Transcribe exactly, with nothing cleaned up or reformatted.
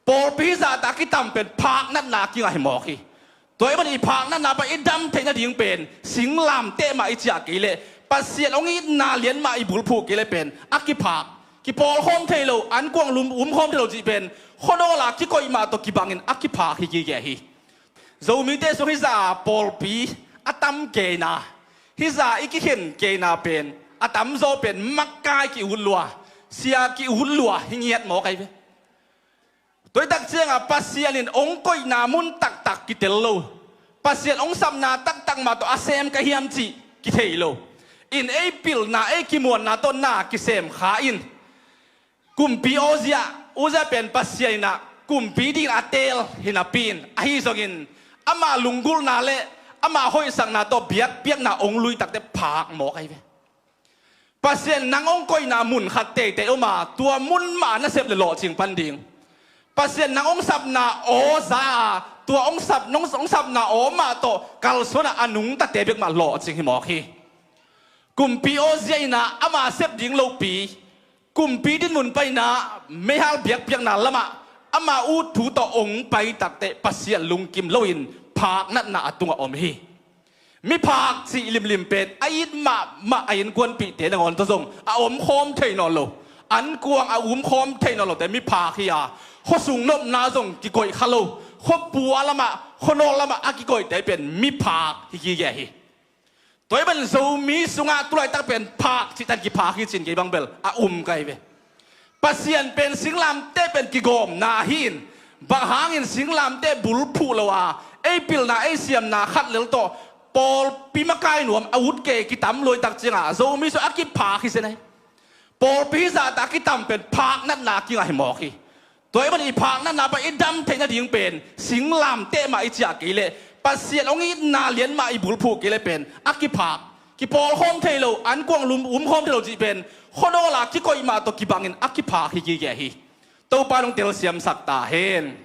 Pawlpi hizah ta a kitam pen phak natna a kingah hi mawk hi. Tua ahih manin i phak natna pan i dam theih nading pen singlamteh mah i ciah kei leh, Pasian hong itna lian mah i bulphuh kei leh pen a kiphak. Kipawlkhawm thei lo, ankuang lum umkhawm thei lo cih pen khuanawl a kikoih mah tawh kibangin a kiphak hi gige hi. Zomite sung hizah a pawlpi a tam keina, hizah a i kikhen keina pen a tamzaw pen makai ki-ut lua, sia ki-ut lua hi ngiat mawk ahi ve. Tua hi tak ciangah Pasian in hong koihna mun taktak kitel lo, Pasian hong sapna taktak mah tawh a sem ka hiam cih kithei lo, in ei pilna ei kimuanna tawh na kisem kha in. Kumpi Uzia, Uzia pen Pasian in ah kumpi dingin a teel hi napi in, ahi zongin ama lunggulhna le ama hoihsakna tawh biakpiakna hong lui takteh phak mawk ahi ve. Pasian nang hong koihna mun khat teitei om a, tua mun mah a na sep le lawhcing pan ding. Pasian nang hong sapna aw za a, tua hong sap, nong, hong sapna aw mah tawh kalsuan a a nungtate bek mah lawhcing hi mawk hi. Kumpi Uzia in ah ama sep ding lopi, kumpi dinmun pan in ah meihal biakpiakna lamah ama ut thu tawh hong pai takteh Pasian lungkim loin phak natna a tungah om hi. Miphak cih limlim pen a it mahmah a innkuanpihte nangawn tawh zong a omkhawm thei nawn lo, ankuang a umkhawm thei nawn lote miphak hi a, khuasung nopna zong kikoih kha lo, khuapua lamah khuanawl lamah a kikoihte pen miphak hi gige hi. Tua ahih manin Zomi sungah tulaitak pen phak cihtak kiphak hi cin kei bang bel a um ka hi ve. Pasian pen singlamteh pen kigawmna ahi in, bang hangin singlamteh bulphuh lo a, ei pilna ei siamna khat lel tawh pawlpi makai nuam a ut kei kitam luaitak ciangah Zomi sung a kiphak hi zen ahi. Pawlpi hizah ta a kitam pen phak natna a kingah hi mawk hi. Tua ahih manin i phak natna pan i dam theih nading pen singlamteh mah i ciah kei leh, Pasian hong itna lian mah i bulphuh kei leh pen a kiphak. Kipawlkhawm thei lo, ankuang lum umkhawm thei lo cih pen khuanawl a kikoih mah tawh kibangin a kiphak hi gige hi. Topa in hong telsiamsak ta hen.